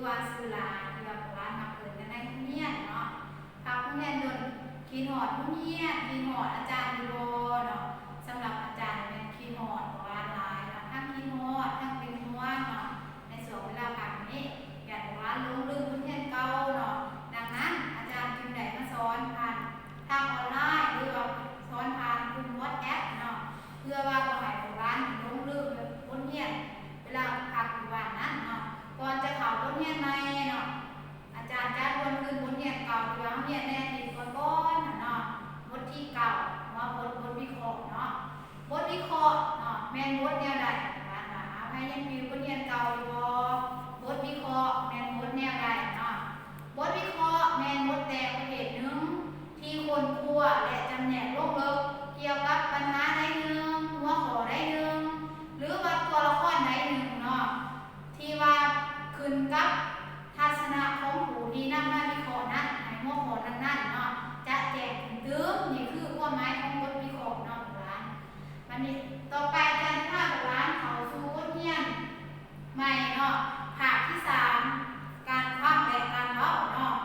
ວ່າຊື່ຫຼາຍ ທີ່ວ່າພວກຫຼານມັກເອີ້ນກັນໃນໂຮງຮຽນເນາະ. ພັກໂຮງຮຽນດົນ ຄິດຮອດໂຮງຮຽນ ຄິດຮອດອາຈານຢູ່ບໍ່ເນາະ? ສຳລັບອາຈານແມ່ນຄິດຮອດພວກຫຼານຫຼາຍເນາະ, ທັງຄິດຮອດ ທັງເປັນຫ່ວງເນາະ. ໃນຊ່ວງເວລາພັກນີ້ ຢ້ານພວກຫຼານຫຼົງລືມບົດຮຽນເກົ່າເນາະ, ດັ່ງນັ້ນ ອາຈານຈຶ່ງໄດ້ມາສອນຜ່ານທາງອອນລາຍ ຫຼືວ່າສອນຜ່ານກຸ່ມ WhatsApp ເນາະ, ເພື່ອວ່າບໍ່ໃຫ້ພວກຫຼານຫຼົງລືມບົດຮຽນເວລາພັກຢູ່ບ້ານນັ້ນເນາະ. ກ່ອນຈະເຂົ້າບົດຮຽນໃໝ່ເນາະ, ອາຈານຈະທວນຄືນບົດຮຽນເກົ່າທີ່ວ່າເຮົາຮຽນໃນອາທິດກ່ອນໆຫັ້ນເນາະ. ບົດທີເກົ້າ ຫົວບົດ ບົດວິເຄາະເນາະ. ບົດວິເຄາະເນາະ ແມ່ນບົດແນວໃດ? ທ່ານວ່າ ເອົາ ໃຜຍັງຖືບົດຮຽນເກົ່າຢູ່ບໍ່? ບົດວິເຄາະແມ່ນບົດແນວໃດເນາະ? ບົດວິເຄາະແມ່ນບົດແຕ່ງປະເພດໜຶ່ງ ທີ່ຄົ້ນຄວ້າ ແລະ ຈຳແນກລົງເລິກກ່ຽວກັບບັນຫາໃດໜຶ່ງ, ຫົວຂໍ້ໃດໜຶ່ງ ຫຼືວ່າຕົວລະຄອນໃດໜຶ່ງເນາະ. ທີ່ວ່າຂຶ້ນກັບທັດສະນະຂອງຜູ້ທີ່ນຳມາວິເຄາະນັ້ນ ໃນຫົວຂໍ້ນັ້ນໆເນາະ ຈະແຈ້ງຂຶ້ນຕື່ມ. ນີ້ຄືຄວາມໝາຍຂອງບົດວິເຄາະເນາະ ລູກຫຼານ. ບັດນີ້ຕໍ່ໄປ ອາຈານຈະພາລູກຫຼານເຂົ້າສູ່ບົດຮຽນໃໝ່ເນາະ, ພາກທີສາມ ການຟັງ ແລະ ການເວົ້າເນາະ.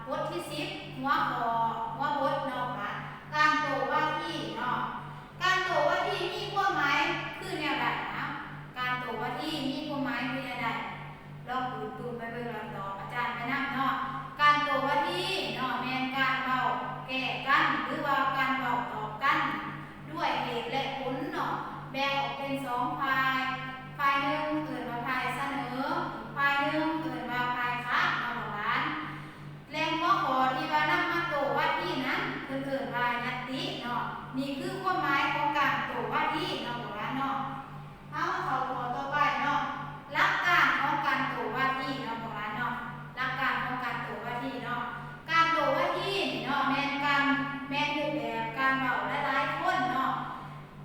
ບົດທີສິບ ຫົວຂໍ້ ຫົວບົດເນາະ ການໂຕ້ວາທີເນາະ. ການໂຕ້ວາທີມີຄວາມໝາຍຄືແນວໃດນະ? ການໂຕ້ວາທີມີຄວາມໝາຍຄືແນວໃດ? ລອງປຶ້ມໆໄປເບິ່ງ ແລ້ວຕອບອາຈານໄປນຳເນາະ. ການໂຕ້ວາທີເນາະ ແມ່ນການເວົ້າແກ້ກັນ ຫຼືວ່າການເວົ້າຕອບກັນດ້ວຍເຫດ ແລະ ຜົນເນາະ, ແບ່ງອອກເປັນສອງຝ່າຍ, ຝ່າຍໜຶ່ງເອີ້ນວ່າຝ່າຍສະເໜີ, ອີກຝ່າຍໜຶ່ງເອີ້ນວ່າຝ່າຍຄ້ານເນາະ ລູກຫຼານ. ແລະ ຫົວຂໍ້ທີ່ວ່ານຳມາໂຕ້ວາທີນັ້ນ ເພິ່ນເອີ້ນວ່າຍັດຕິເນາະ. ນີ້ຄືຄວາມໝາຍຂອງການໂຕ້ວາທີເນາະ ລູກຫຼານເນາະ. ເຮົາມາເຂົ້າຂໍ້ຕໍ່ໄປເນາະ, ຫຼັກການຂອງການໂຕ້ວາທີເນາະ ລູກຫຼານເນາະ. ຫຼັກການຂອງການໂຕ້ວາທີເນາະ, ການໂຕ້ວາທີນີ້ເນາະ ແມ່ນການ ແມ່ນຮູບແບບການເວົ້າຫຼາຍໆຄົນເນາະ.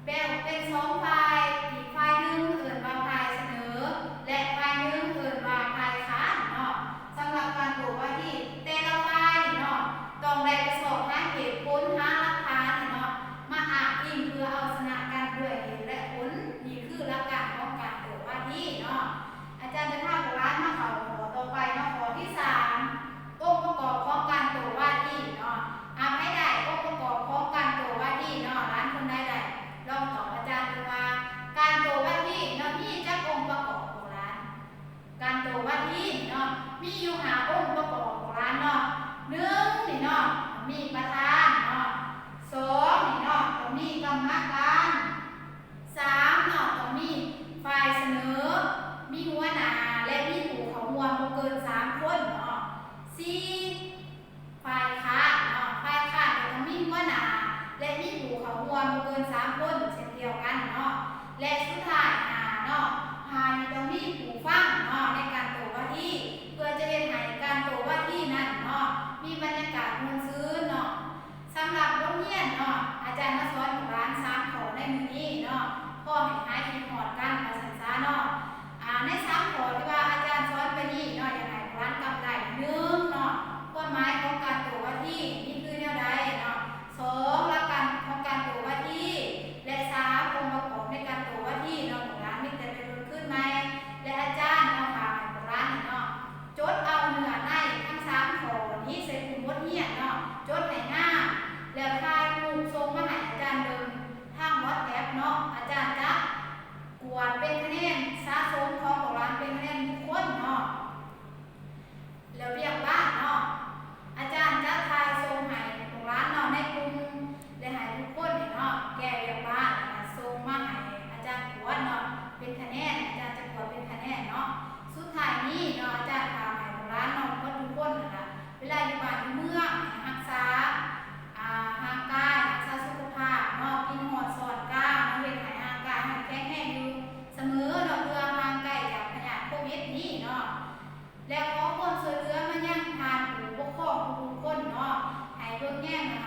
ແບ່ງອອກເປັນສອງຝ່າຍ, ອີກຝ່າຍໜຶ່ງເອີ້ນວ່າຝ່າຍສະເໜີ ແລະ ຝ່າຍໜຶ່ງເອີ້ນວ່າຝ່າຍຄ້ານເນາະ. ສຳລັບການໂຕ້ວາທີ ແຕ່ລະຝ່າຍນີ້ເນາະ ຕ້ອງໄດ້ໄປຊອກຫາເຫດຜົນ, ຫາຫຼັກຖານນີ້ເນາະ ມາອ້າງອີງເພື່ອເອົາຊະນະກັນດ້ວຍເຫດ ແລະ ຜົນ. ນີ້ຄືຫຼັກການຂອງການໂຕ້ວາທີເນາະ. ອາຈານຈະພາພວກຫຼານມາເຂົ້າຂໍ້ຕໍ່ໄປເນາະ, ຂໍ້ທີສາມ ອົງປະກອບຂອງການໂຕ້ວາທີເນາະ. ອາ ໃຜໄດ້ອົງປະກອບຂອງການໂຕ້ວາທີເນາະ? ຫຼານຄົນໃດໄດ້ ລອງຕອບອາຈານເບິ່ງວ່າ ການໂຕ້ວາທີເນາະ ມີຈັກອົງປະກອບ ພວກຫຼານ? ການໂຕ້ວາທີເນາະ ມີຢູ່ຫ້າອົງປະກອບ ພວກຫຼານເນາະ. ໜຶ່ງນີ້ເນາະ ມີປະທານເນາະ. ສອງນີ້ເນາະ ຕ້ອງມີກຳມະການ. ສາມເນາະ ຕ້ອງມີຝ່າຍສະເໜີ, ມີຫົວໜ້າ ແລະ ມີຜູ້ເຂົ້າຮ່ວມບໍ່ເກີນສາມຄົນເນາະ. ສີ່ ຝ່າຍຄ້ານເນາະ, ຝ່າຍຄ້ານກໍຕ້ອງມີຫົວໜ້າ ແລະ ມີຜູ້ເຂົ້າຮ່ວມບໍ່ເກີນສາມຄົນເຊັ່ນດຽວກັນເນາະ. ແລະ ສຸດທ້າຍ ຫ້າເນາະ, ຫ້ານີ້ຕ້ອງມີຜູ້ຟັງເນາະ ໃນການໂຕ້ວາທີ ເພື່ອຈະເຮັດໃຫ້ການໂຕ້ວາທີນັ້ນເນາະ ມີບັນຍາກາດມ່ວນຊື່ນເນາະ. ສຳລັບບົດຮຽນເນາະ ອາຈານມາສອນພວກຫຼານສາມຂໍ້ໃນມື້ນີ້ເນາະ ພໍໃຫ້ຫາຍຄິດຮອດກັນວ່າຊັ້ນຊະເນາະ. ອາ ໃນສາມຂໍ້ທີ່ວ່າອາຈານສອນໄປນີ້ເນາະ ຢາກໃຫ້ພວກຫຼານຈຳໄດ້ ໜຶ່ງເນາະ ຄວາມໝາຍຂອງການໂຕ້ວາທີມີຄືແນວໃດເນາະ, ສອງ ຫຼັກການຂອງການໂຕ້ວາທີ ແລະ ສາມ ອົງປະກອບໃນການໂຕ້ວາທີເນາະ. ພວກຫຼານມີແຕ່ໄປເບິ່ງຄືນໃໝ່ ແລະ ອາຈານເນາະ ຝາກໃຫ້ພວກຫຼານນີ້ເນາະ ຈົດເອົາເນື້ອໃນທັງສາມຂໍ້ນີ້ໃສ່ກຸ່ມບົດຮຽນເນາະ, ຈົດໃຫ້ງາມ ແລ້ວຖ່າຍຮູບສົ່ງມາໃຫ້ອາຈານເບິ່ງທາງ WhatsApp ເນາະ. ອາຈານຈະກວດເປັນຄະແນນສະສົມຂອງພວກຫຼານເປັນຄະແນນບຸກຄົນເນາະ. ແລ້ວວຽກບ້ານເນາະ ອາຈານຈະຖ່າຍສົ່ງໃຫ້ພວກຫຼານເນາະ ໃນກຸ່ມ ແລະ ໃຫ້ທຸກຄົນນີ້ເນາະ ແກ້ວຽກບ້ານ ແລ້ວກໍສົ່ງມາໃຫ້ອາຈານກວດເນາະ ເປັນຄະແນນ ອາຈານຈະກວດເປັນຄະແນນເນາະ. ສຸດທ້າຍນີ້ເນາະ ອາຈານຝາກໃຫ້ພວກຫຼານເນາະ ໝົດທຸກຄົນຫັ້ນລະ ເວລາຢູ່ບ້ານຢູ່ເມືອງ ໃຫ້ຮັກສາ ອ່າ ຮ່າງກາຍ ຮັກສາສຸຂະພາບເນາະ, ກິນຮອດຊ້ອນກາງເນາະ ເຮັດໃຫ້ຮ່າງກາຍເຮົາແຂງແຮງຢູ່ສະເໝີເນາະ ເພື່ອຫ່າງໄກຈາກພະຍາດໂຄວິດນີ້ເນາະ. ແລະ ຂໍຄວາມຊ່ວຍເຫຼືອມາຍັງທ່ານຜູ້ປົກຄອງທຸກໆຄົນເນາະ ໃຫ້ເບິ່ງແຍງຮັກ